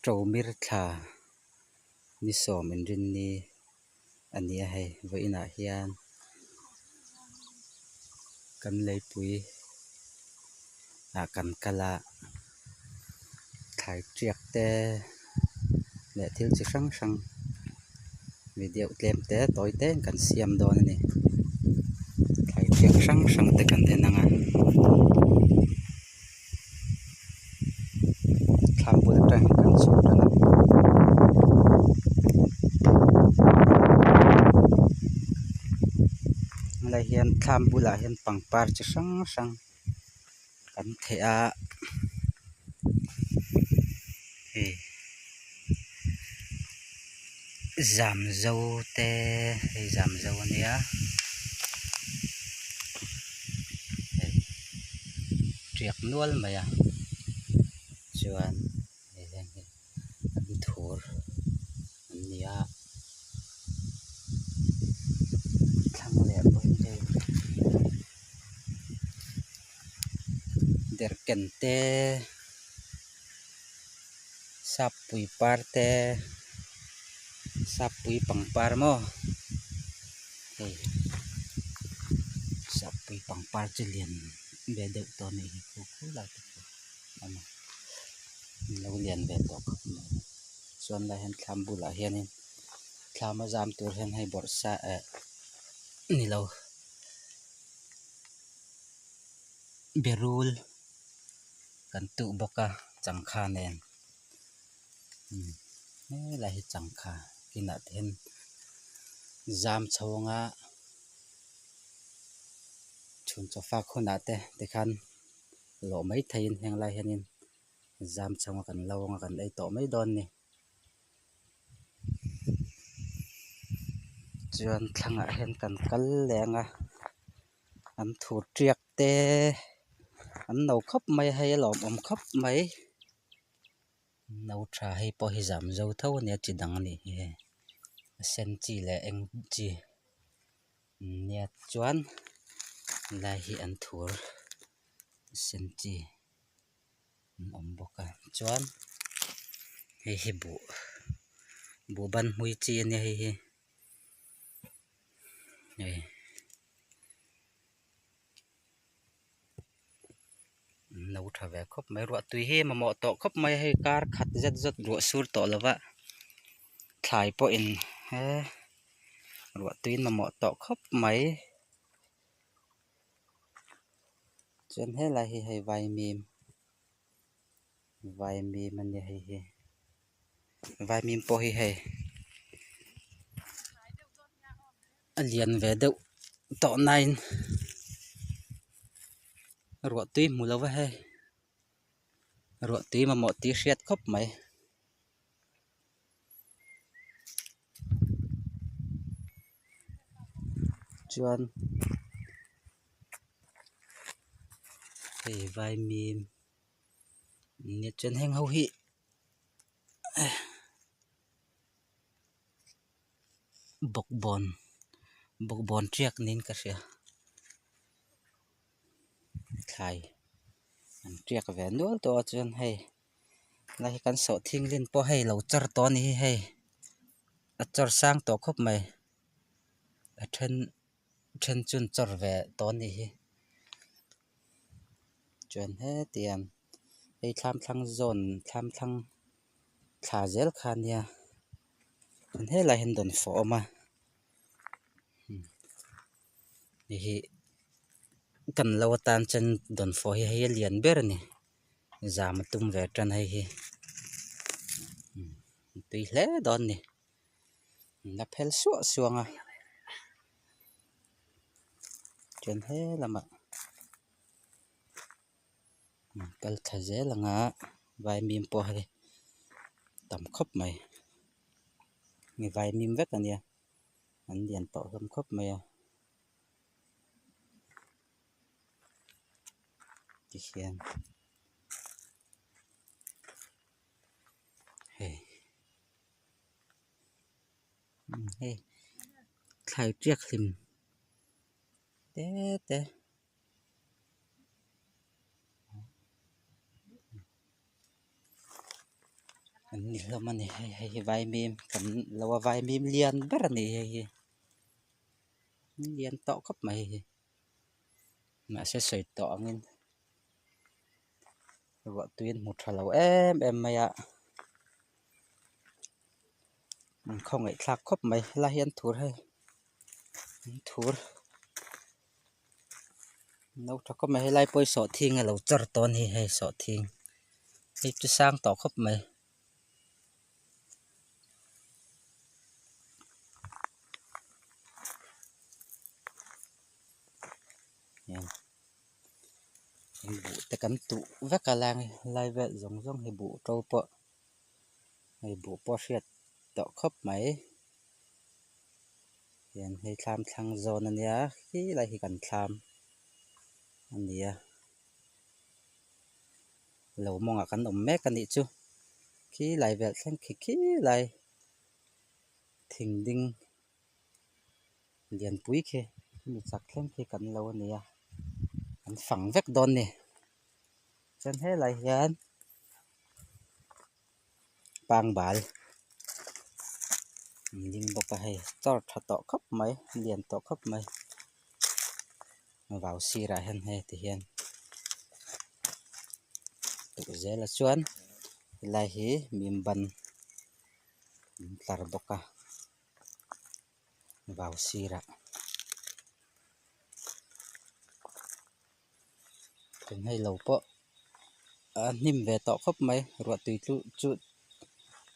Ṭomir thla ni sawm inrinni a ni a hei vawiinah hian kan leipui ah kan kal a thlai tiak te leh thil chi hrang hrang video tlem te tawi te in kan siam dawn a ni thlai tiak hrang hrang te kan en ang a thlam bul atang hian kan chhuk tan a helai hian thlam bulah hian pangpar chi hrang hrang kan theh a hei zamzo te hei zamzo a nia hei tiak nual mai a chuan hei heng hi an thur an ni a thlang leh pawhin hei. Derhken te sappui par te sappui pangpar maw hei sappui pangpar chu lian ve deuh tawh a nih hi khu khu lai te pawh a awm a lo lian ve tawh khawp mai chuan lai hian thlam bulah hianin thlam a zam tur hian hei bawrh sa eh ni lo. Berul kan tuh bawk a changkha nen helai hi changkha kinah te hian zam chho anga chhun chaw fak hunah te tikhan lawh mai theihin heng lai hianin zam chho anga kan lo anga kan ei tawh mai dawn a ni. Chuan thlangah hian kan kal leh ang a an thur tiak te an no khawp mai a hei a lawmawm khawp mai no tha hei pawh hi zam zo tho a nia chi dang a nih hi hei a sen chi leh eng chi nia chuan helai hi an thur sen chi. an awm bawk a chuan hei hi buh buh ban hmui chi a nia hei hi hei an lo tha ve khawp mai ruah tui hi mamawh tawh khawp mai a hei kar khat zet zawt ruah sur tawh lo va thlai pawhin he ruah tui mamawh tawh khawp mai. Chuan helai hi hei vaimim vaimim a nia hei hi vaimim pawh hi hei a lian ve deuh tawh nain ruah tui hmu lo va hei ruah tui mamawh tih hriat khawp mai. Chuan hei vaimim nia chuan heng ho hi bawkbawn bawkbawn tiak niin ka hria thlai an tiak ve nual tawh a chuan hei. Helai hi kan sawh thinglin pawh hei lo char tawh a ni hi hei a char sang tawh khawp mai a then then chu an char ve tawh a nih hi chuan hetiang hei thlam thlang zawn thlam thlang thla zel kha a nia chuan helaiah hian dawnfawh a awm a hei hi kan lo atan chuan dawnfawh hi hei a lian ber a ni. Zam a tum ve tan hei hi tui hle dawn a ni la phel suah suah ang a chuan he lamah kal thla zel ang a vaimim pawh hei tam khawp mai vaimim vek a nia an lian tawh hlawm khawp mai a. Tihian hei hei thlai tiak hlim te te An ni hlawm a ni hei hei hi vaimim kan lo a vaimim lian ber a ni hei hi lian tawh khawp mai hei hi mahse sawi tawh angin ruah tui an hmu tha lo em em mai a an khawngaih thlak khawp mai helai hi an thur hei an thur. No tha khawp mai helai pawh hi sawhthing a lo char tawh a ni hei sawhthing hei chu sang tawh khawp mai. Buh te kan tuh vek a lai lai vel zawng zawng hi buh to pawh hei buh pawh a hriat tawh khawp mai. Hian hei thlam thlang zawn a nia khi lai hi kan thlam a ni a lo mawngah kan awm mek a nih chu khi lai vel thleng khi khi lai thing ding lianpui khi mi chak thleng khi kan lo a ni a an fang vek dawn a ni chuan helai hian. Pangbal an ding bawk a hei char tha tawh khawp mai lian tawh khawp mai vau sirah hian hei ti hian duh zel a chuan helai hi mim ban an tlar bawk a vau sirah eng hei lo pawh a hnim ve tawh khawp mai ruah tui chu chu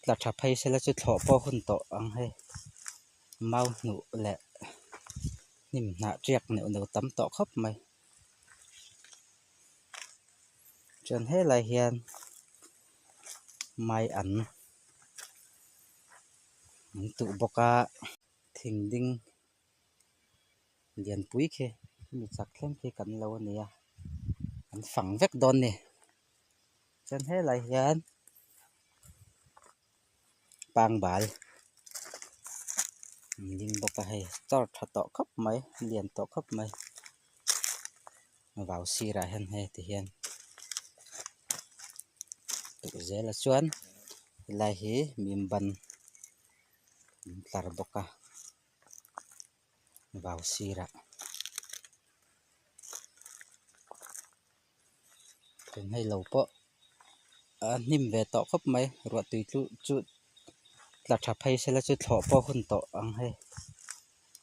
tla tha phei sela chu thlawh pawh a hun tawh ang hei mau hnuh leh hnim hnah tiak neuh neuh tam tawh khawp mai chuan helai hian mai an an tuh bawk a thing ding. Lianpui khi mi chak thleng khi kan lo a ni a an fang vek dawn a ni chuan helai hian pangbal an ding bawk a hei char tha tawh khawp mai lian tawh khawp mai vau sirah hian hei ti hian duh zel a chuan helai hi mim ban an tlar bawk a. Vau sirah eng hei lo pawh a hnim ve tawh khawp mai ruah tui chu chu tla tha phei sela chu thlawh pawh a hun tawh ang hei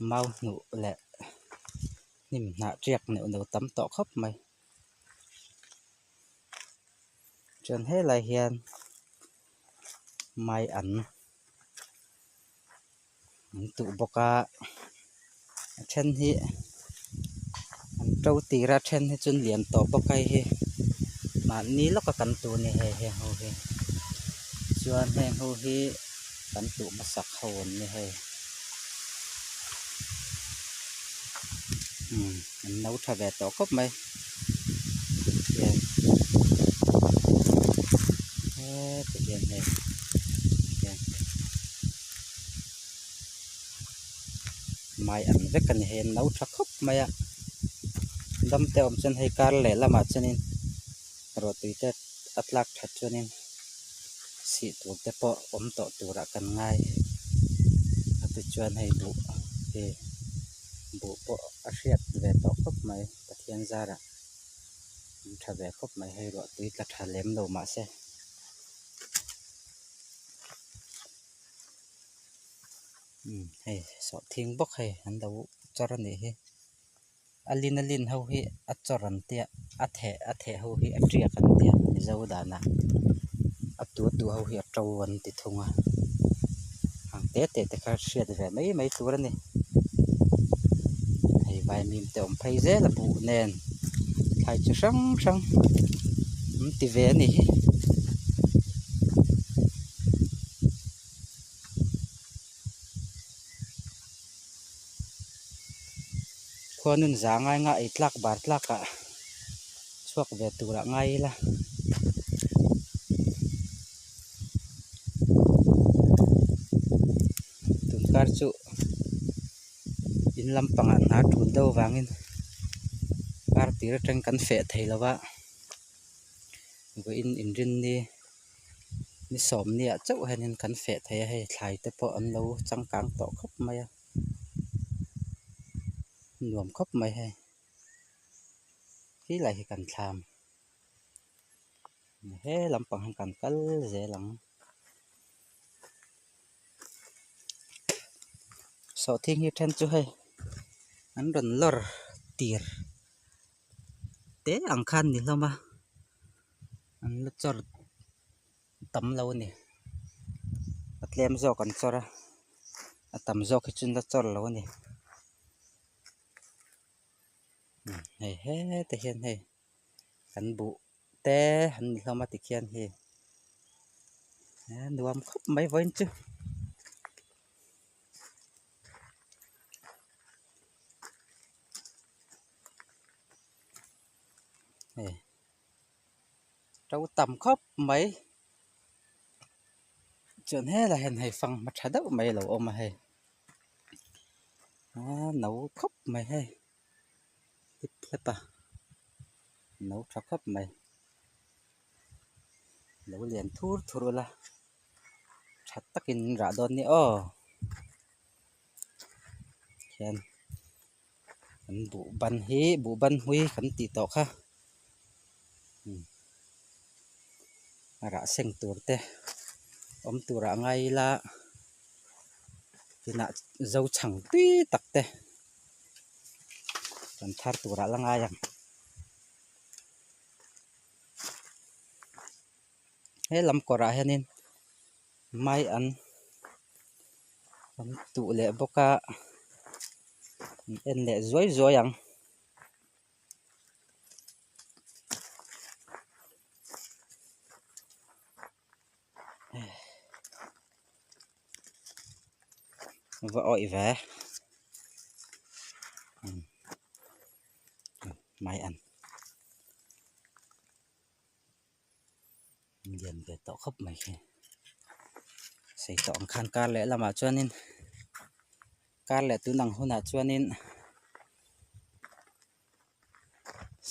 mau hnuh leh hnim hnah tiak neuh neuh tam tawh khawp mai chuan helai hian mai an. An tuh bawk a a then hi an to tir a a then hi chu an lian tawh bawk a hei hi mahni lawka kan tuh a ni hei heng ho hi chuan heng ho hi kan tuh hmasak ho an ni hei umm an no tha ve tawh khawp mai hian heti hian hei hian. Mai ang vek a ni hei an no tha khawp mai a dam te awm chuan hei kar leh lamah chuanin ruahtui te a tlak that chuanin sih tur te pawh awm tawh turah kan ngai a tichuan hei buh hi buh pawh a hriat ve tawh khawp mai Pathian zarah an tha ve khawp mai hei ruahtui tla tha lem lo mahse. Hei sawhthing bawk hei an lo chawr a nih hi a lin a lin ho hi a chawr an tia a theh a theh ho hi a tiak an tia mizo danah a tu a tu ho hi a to an ti thung a ang te te te kha hriat ve mai mai tur a ni hei vaimim te awm phei zel a buh nen thlai chi hrang hrang an ti ve a ni hi. Khuanun za ngai nga ei tlak bar tlak ah chhuak ve tur ah ngai ila. Tunkar chu in lampangah hna tul deuh avangin kar tir atang kan feh thei lo va vawiin inrinni. Ni sawmniah chauh hianin kan feh thei a hei thlai te pawh an lo changkang tawh khawp mai a nuam khawp mai hei khi lai hi kan thlam he lampang hian kan kal zel ang sawhthing hi then chu hei an rawn lawr tir te ang khan ni hlawm a an la chawr tam lo a ni a tlem zawk an chawr a a tam zawk hi chu an la chawr lo a ni hei hete hian hei kan buh te an ni hlawm a tikhian hei nuam khawp mai vawiin chu. Hei to tam khawp mai chuan helai hian hei fanghma tha deuh mai a lo awm a hei a no khawp mai hei hlip hlep a no tha khawp mai lo lian thur thur ula tha takin an rah dawn nia aw hian Kan buh ban hi buh ban hmui kan tih tawh kha a rah seng tur te awm turah a ngai ila tinah zo chhang tui tak te kan thar turah la ngai ang he lam kawrah hianin mai an an tuh leh bawk a an en leh zuai zuai ang. Va awih ve mai an. Lian ve tawh khawp mai hi sei tawh ang khan kar leh lamah chuanin kar leh tun ang hunah chuanin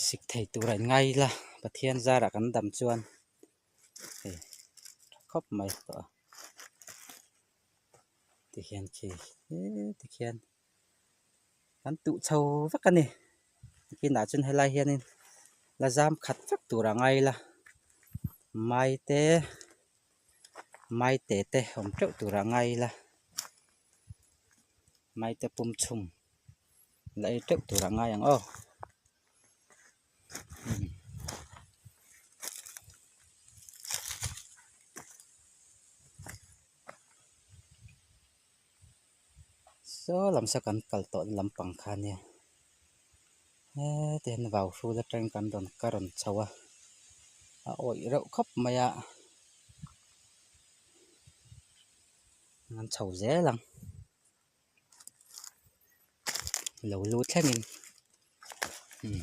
sik thei tur a inngai ila Pathian zarah kan dam chuan hei tha khawp mai tawh a tikhian khi tikhian kan tuh chho vek a ni kinah chuan helai hianin la zam khat vek tur a ngai ila mai te mai te te awm teuh tur a ngai ila mai te pum chhum la ei teuh tur a ngai ang aw. Saw lam saw kan kal tawh na lampang kha ania heti hian vau hrul atangin kan rawn ka rawn chho a a awih reuh khawp mai a an chho zel ang lo lu thlengin umm.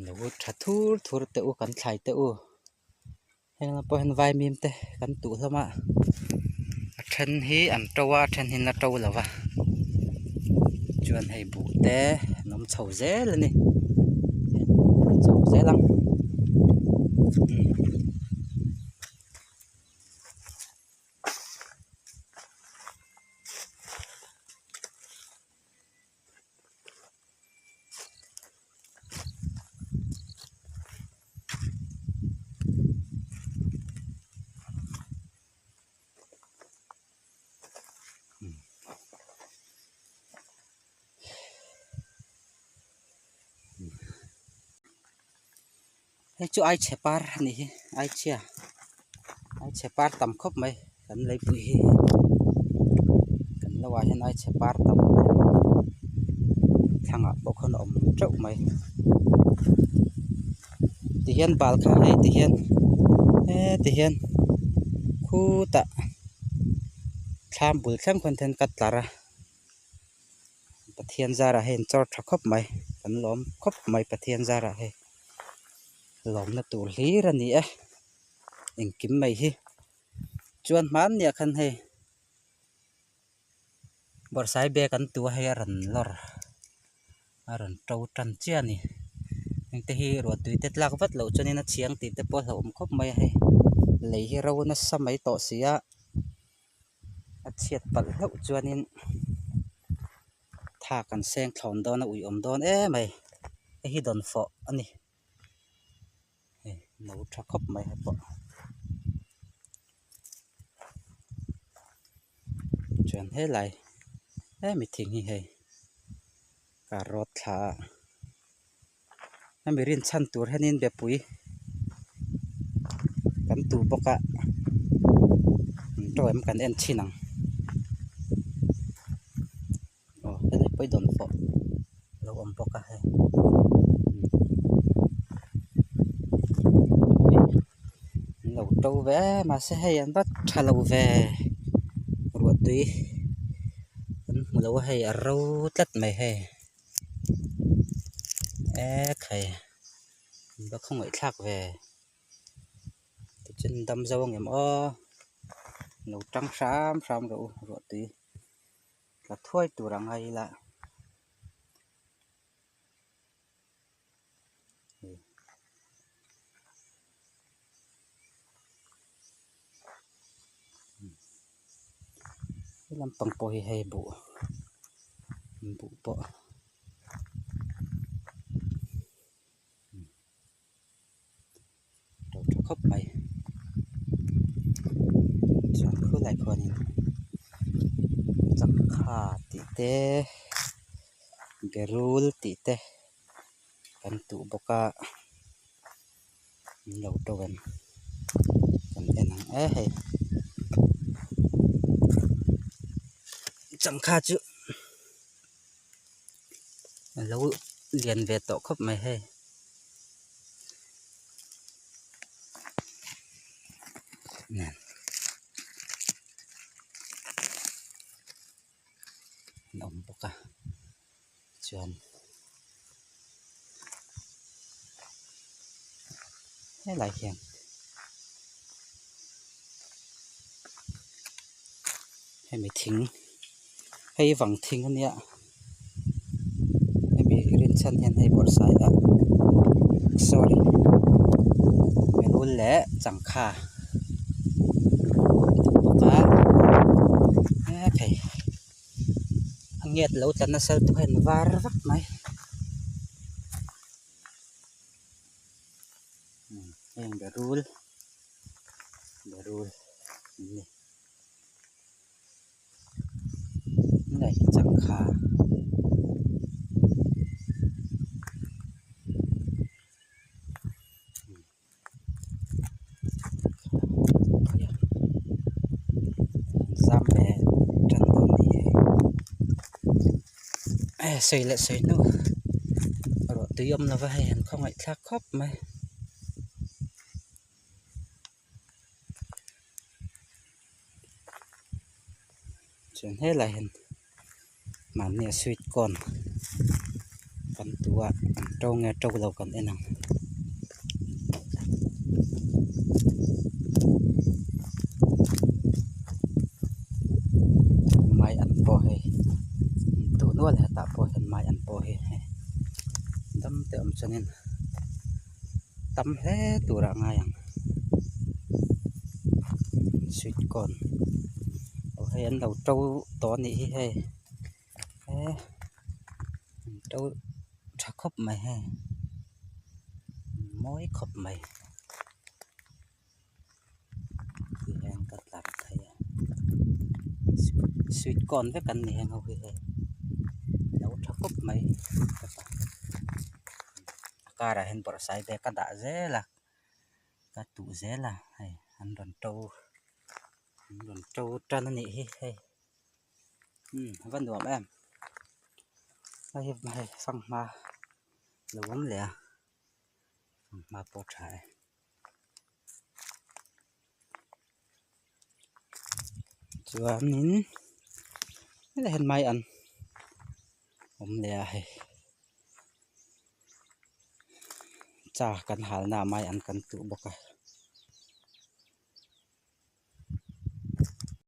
Lo tha thur thur teh u kan thlai teh u. Heng lam pawh hian vaimim te kan tuh hlawm a a then hi an to a a then hi an la to lo va chuan hei buh te an awm chho zel a ni chho zel ang. Hei chu ai chhe par a nih hi ai chhia ai chhe par tam khawp mai kan leipui hi kan lo ah hian ai chhe par tam thlangah pawh khawn a awm teuh mai tihian bal kha hei tihian heti hian khutah thlam bul thleng khawn hian ka tlar a Pathian zarah hei an chawr tha khawp mai kan lawm khawp mai Pathian zarah hei lawmna tur hlir a ni e engkim mai hi chuan hmanniah khan hei bawrhsai bag an tu a hei a rawn lawr a rawn to tan chiah a ni. Heng te hi ruah tui te tlak vat loh chuanin a chhiang tih te pawh a hlauhawm khawp mai a hei lei hi ro nasa mai tawh si a a chhiat palh hlauh chuanin tha kan seng thlawn dawn a uiawm dawn em mai hei hi dawnfawh a ni hei no tha khawp mai hei pawh chuan helai hemi thing hi hei car road thla a hemi rin chhan tur hianin bepui kan tuh bawk a an to em kan en chhin ang aw helai pawh hi dawnfawh a lo awm bawk a hei an lo to ve mahse hei an va tha lo ve ruahtui an hmu lo a hei a ro tlat mai hei. Ekhai an va khawngaih thlak ve tichuan dam zo angem aw lo tang hram hram rawh u ruahtui tla thuai tur ang a ila. He lampang pawh hi hei buh buh pawh to tha khawp mai chuan khulai khuanin changkha tih te berul tih te kan tuh bawk a min lo to em kan en ang e hei changkha chu a lo lian ve tawh khawp mai hei. An awm bawk a chuan helai hian hemi thing hei vang thing a nia hemi rinchhan hian hei bawrhsai a sorry berul leh changkha bawk a hei a nget lo tla nasa lutuk a in var vak mai heng berul berul an ni. Helai hi changkha zam ve tan dawn a ni hei sawi leh sawi hnu ruah tui awm lova hei an khawngaih thlak khawp mai. Chuan helai hian mahni a sweet corn kan tuh a an to nge to lo kan en ang. Mai an pawh hei an tuh nual hetah pawh hian mai an pawh hi hei dam te awm chuanin. Tam hle tur ah ngai ang sweet corn aw hei an lo to tawh a nih hi hei he an to tha khawp mai hei mawi khawp mai ti hian ka tlar thei a sweet corn vek an ni heng ho hi hei a lo tha khawp mai. A karah hian bawrhsai bag a dah zel a ka tuh zel a hei an rawn to an rawn to tan a nih hi hei umm a va nuam em hei hi fanghma lo awm leh a fanghma pawh a tha e. Chuanin helai hian mai an awm leh a hei. Cha kan halna ah mai an kan tuh bawk a.